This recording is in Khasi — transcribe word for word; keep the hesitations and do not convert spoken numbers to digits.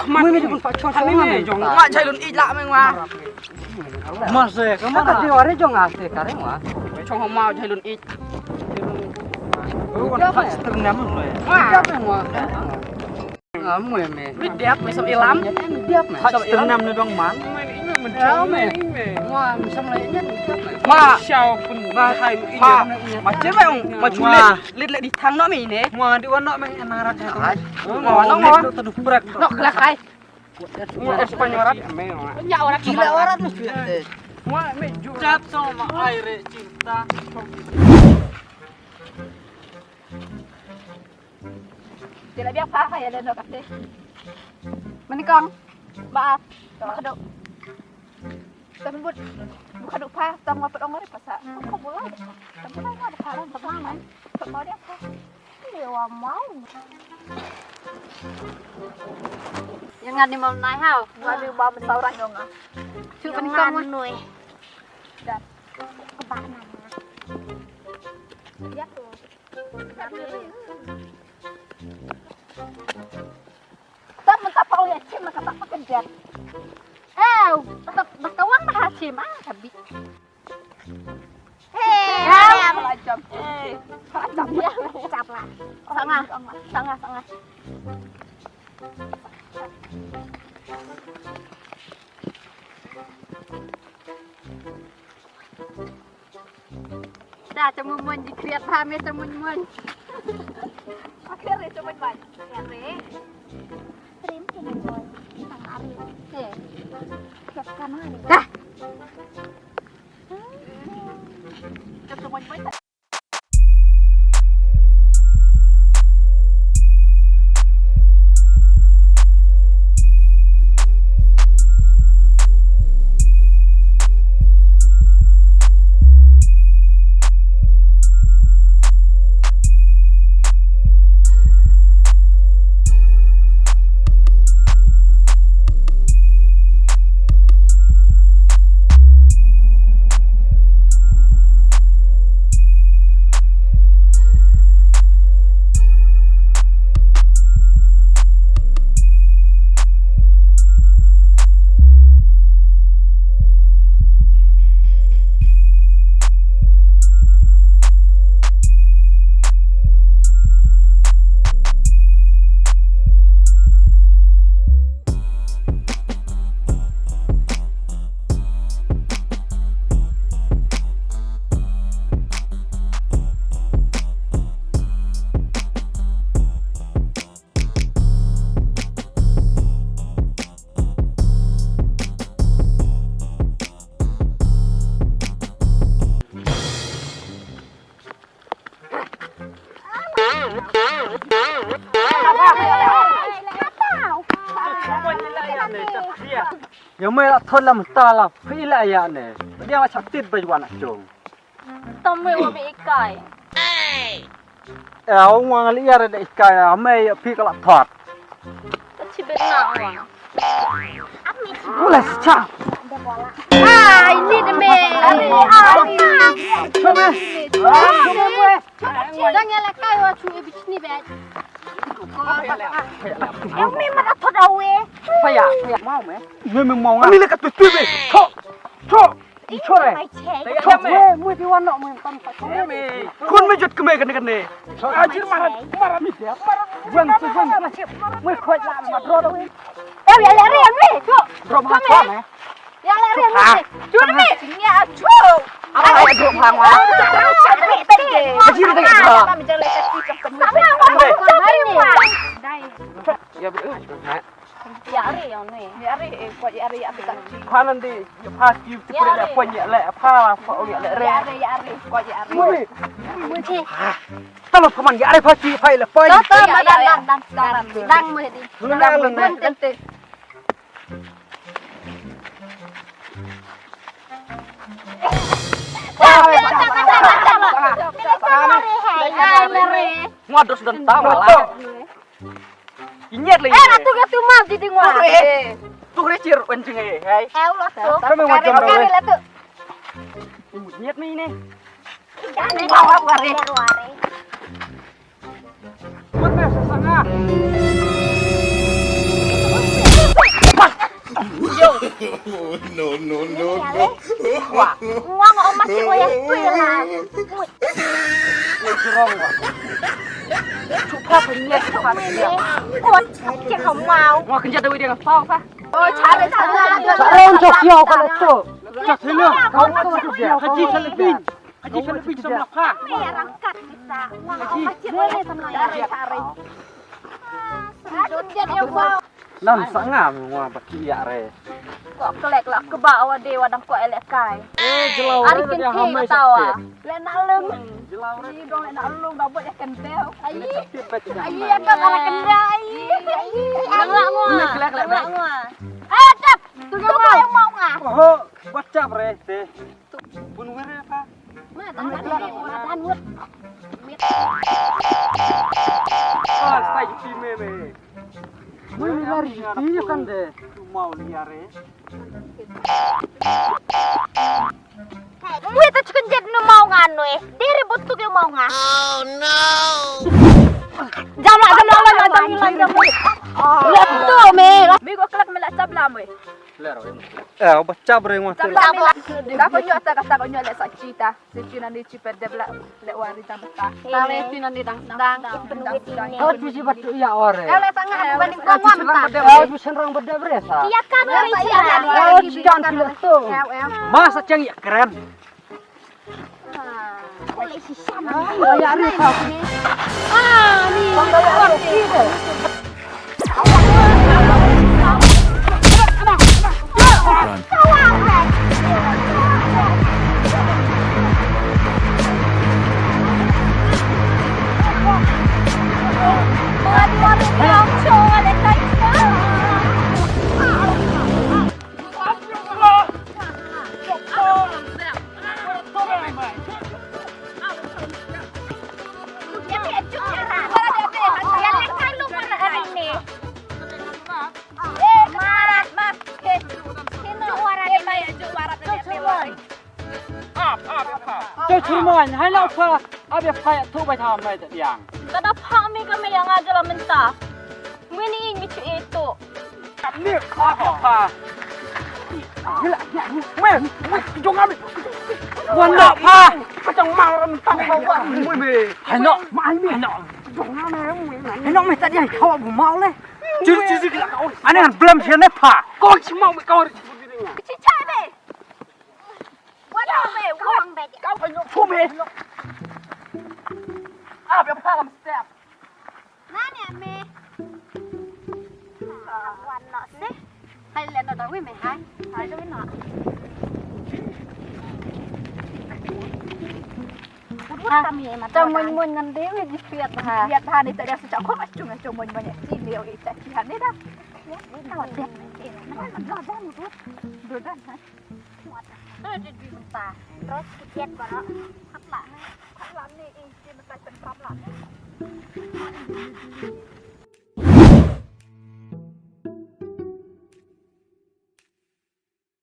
khmat. Mui me jong pa chong. Khmat me jong. Wa jai lun ij la me wa. Ma se ka ma. Ka di ware jong a se ka re wa. Chong ma jai lun ij. Wa. Ka me wa. Ngam mui me. Mit diap me sam ilam. Mit diap me. Haj ternam ne dong man. Ngam me. Ngam sam le nyet mit diap me. Ma. Shau pun ma hai. Ma. Ma che me ong ma chule. Lit le di thang no me ne. Ma di wan no me na rak. Ma no ma. Tu prek. No kla khai. Ma er Spanyol rat me. Nya orang kila orang mesti. Ma me ju. Chat sama ai re cinta. Ti la biak pha ya den kate. Mani kong. Ba. Ba kado. Tapi but. Padu pa, tong ma padu ngari pasa. Ko bulai. Tong bulai ma pa, tong ma. Tong ma dia pa. Ni wa mau. Yang ngani mau nai hau. Ngani mau mensaurah nyonga. Cuba ni kamu. Nui. Dah. Kebak nana. Ya tu. Tam mentapa uya cim, mentapa pakai jet. Eh, tak tak kawang dah cim ah kabi. Hei, macam. Hei, macam ya. Cap lah. Sanga, sanga, sanga. Da, camun mun ji kriat ha me camun mun. Akhir re camun mun. Akhir re. Trim camun mun. Tang ari. Eh. Kat kan ari. Da. Camun mun. Ïa me la thon lam ta la phi la ïa ne. Dia ma chak tit ba jwan chong. Tang me wa me ikai. Eh, ong wa ngali ïa re da ikai, ame ïa phi ka la thot. Ka chi ben na wa. Ule cha. Ai, ni de me. Ai, ai. Cha me. Dang ïa la kai wa chu e bich ni be. Ong me ma ka thot awe. Paya, paya mau me. Me me mau nga. Ni le ka tu tu be. Cho. Cho. I chore. Chore, mui pi wan no, mui tam tam. Kun me jot kme kane kane. Ajir marat, marat mi dia. Wan tu wan. Mui khoi la ma dro do. Eh, ya le re mi. Dro ma chwa me. Ya le re mi. Chwa me. Nya chu. Ala ya dro ma wa. Ajir de. Ya bi. Ïa ri ïa ne. Ïa ri, eh, kwah ïa ri ïa pisa. Pha nan di, ïa pha ki, ki pyrshah ïa poi ïa leh, pha, pha ïa leh re. Ïa ri, ïa ri, kwah ïa ri. Mui, mui, mui. Talo pha man ïa ri pha ki, pha ïa leh poi. To, to, ma dang, dang, dang, dang, dang, mui di. Luna, luna. Dang, dang, dang. Ngwa dos don ta wala. Inyet le. Eh, ratu ke tu mau di ding wa. Tu re chir wen jing eh, hai. Eh, ulo tu. Kami wa jam dong. Kami le tu. Inyet ni ni. Kami wa wa re. Mut me sasanga. No, no, no, no. Wa. Wa ma oma si wa ya tu ya la. Wei, wrong wa. Chupa punya, chupa punya. Kot, cek kau mau. Wah, kerja tu dia kau pa. Oh, cara, cara. Cara untuk siau kalau tu. Cak sini. Kau tu dia. Haji Salibin. Haji Salibin sama apa? Ni rangkat kita. Wah, haji boleh sama ya. Cara, cara. Aduh, dia dia wow. Nan sa ngam ngwa ba ki ïa re. Ko klek la kba wa de wa dang ko elek kai. Eh, jelaw. Ari re kin ki hamai tawa. Sakit. Le na lung. Jelaw re. Ni dong le na lung da bot ya kendel. Ai. Ai ya ka ala kendel ai. Ai. Nang la ngwa. Ni klek le. Nang la ngwa. Eh, tap. Tu ngwa. Oh, WhatsApp re te. Bun were pa. Ma dan wut. Ah, stai ti me me. Bun were ti kan de. Tu mau liare. Mui ta chicken jet nu mau nga nu eh. Dere butu ke mau nga. Jam la, jam la, jam la, jam la, jam la. Lep tu me. Mi ko kelak me la chap la mui. Eh, ba chap re ngwa. Chap la me la. Ka ko nyo ta ka ta ko nyo le sa chita. Si china ni chi pe debla le wari tam ta. Tame ti nani dang dang. Dang, dang. Oh, tu ji bat ya ore. Ya le tanga ba ni ko ngam ta. Oh, tu sen rang ba debre sa. Iya kan ni chi. Oh, chi kan ki le tu. Masa chang ya keren. Oh, ya ri ka. Ah, ni. To chirman, hai na pa, abi pa ya tu ba ta mai ta yang. Kada pa mi ka me yang aja la menta. Mini in mi chu itu. Ni apa pa? Gila, gila. Meh, meh, jong kami. Wan da pa. Kacang maram tak bawa. Meh, meh. Hano, mai meh. Hano. Jong kami, meh. Hano meh tadi yang kau bu mau le. Jur, jur, jur, gila kau. Ane kan belum sih ne pa. Kau si mau kau. Kecil cai be. Wan be, wan be. Kau hano. Kau meh. Ah, biar pa lam step. Mane me? Wan no se. Hai le no da wi me hai. Hai le no. Wan ta me ma. Ta mon mon ngan de wi ji piat ha. Piat ha ni ta dia sa cha ko ma chung chung mon mon ya. Chi le wi ta chi ha ni da. Ya, ta wa de. Na na na da ni du. Du da ha. Ơ, dei dei mynta. Terus kiet baroh. Khap lah ni. Khap lah ni, ih, dei mynta pen khap lah ni.